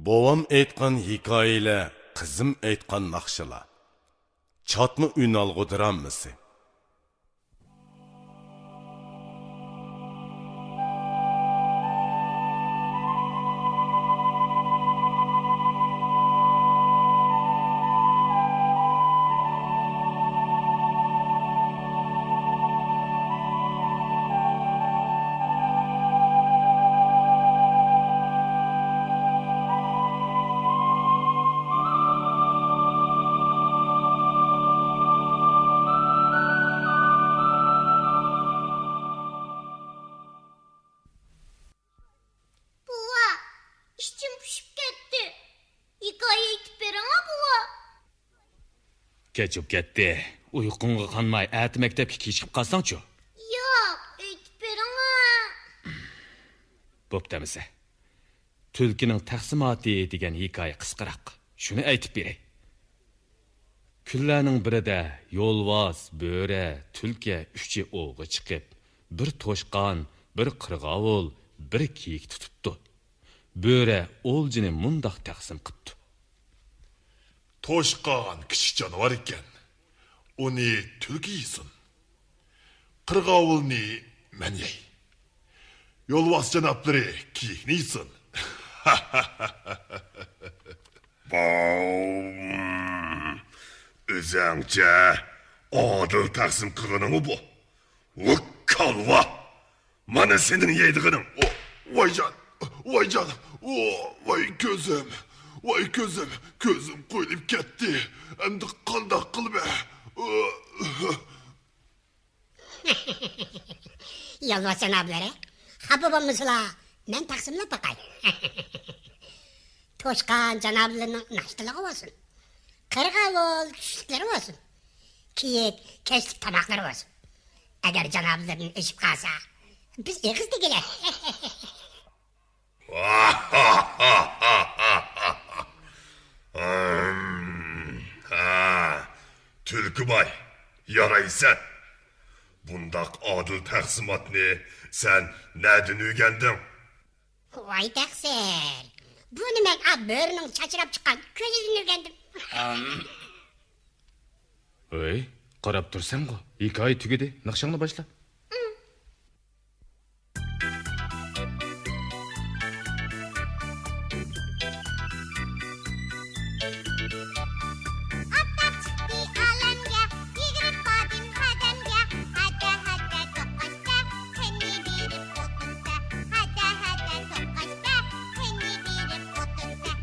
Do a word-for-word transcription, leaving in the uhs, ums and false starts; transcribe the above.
بوۋام ئېيتقان ھېكايىلەر، قىزىم ئېيتقان ناخشىلار. چاتما ئۈنئالغۇ درامىسى. بوۋا، ئىچىم پۇشۇپ كەتتى. ھېكايە ئېيتىپ بېرىڭە، بوۋا. كەچ بولۇپ كەتتى. ئۇيقۇڭغا قانماي، ئەتە مەكتەپكە كېچىكىپ قالساڭچۇ؟ ياق، ئېيتىپ بېرىڭە. بوپتۇ ئەمىسە. تۈلكىنىڭ تەقسىماتى دېگەن ھېكايە قىسقىراق. شۇنى ئېيتىپ بېرەي. كۈنلەرنىڭ بىرىدە يولۋاس، بۆرە، تۈلكە ئۈچى ئوۋغا چىقىپ، بىر توشقان، بىر قىرغاۋۇل، بىر كېيىك تۇتۇپتۇ. بۆرە ئولجىنى مۇنداق تەقسىم قىپتۇ. توشقان كىچىك جانىۋار ئىكەن. ئۇنى تۈلكە يېسۇن. قىرغاۋۇلنى مەن يەي. يولۋاس جانابلىرى كېيىكنى يېسۇن. باۋ. ئۆزەڭچە ئادىل تەقسىم قىلغىنىڭمۇ بۇ؟ ۋۇ كالۋا! مانا سېنىڭ يەيدىغىنىڭ. ئو، ۋايجان، ۋايجان، ئو، ۋاي كۆزۈم، ۋاي كۆزۈم، كۆزۈم قويۇلۇپ كەتتى. ئەمدى قانداق قىلىمەن؟ ئو. يولۋاس جانابلىرى، خاپا بولمىسىلا، مەن تەقسىملەپ باقاي. توشقان جانابلىرىنىڭ ناشتىلىقى بولسۇن. قىرغاۋۇل چۈشلۈكلىرى بولسۇن. كېيىك كەچلىك تاماقلىرى بولسۇن. ئەگەر جانابلىرىدىن ئېشىپ قالسا، بىز ئېغىز دېگىلى. ھە، تۈلكە باي، يارايسەن. بۇنداق ئادىل تەقسىماتنى سەن نەدىن ئۆگەندىڭ؟ ۋاي تەقسىر، بۇنى مەن ئا بۆرىنىڭ چاچراپ چىققان كۆزىدىن ئۆگەندىم. ھەي، قاراپ تۇرسەڭغۇ، ھېكايە تۈگىدى، ناخشاڭنى باشلا. ئاپتاپ چىقتى ئالەمگە، يۈگۈرۈپ باردىم ھەدەمگە. ھەدە، ھەدە، توققاچتە، قېنى بېرىپ ئوتۇنسە. ھەدە، ھەدە، توققاچتە، قېنى بېرىپ ئوتۇنسە.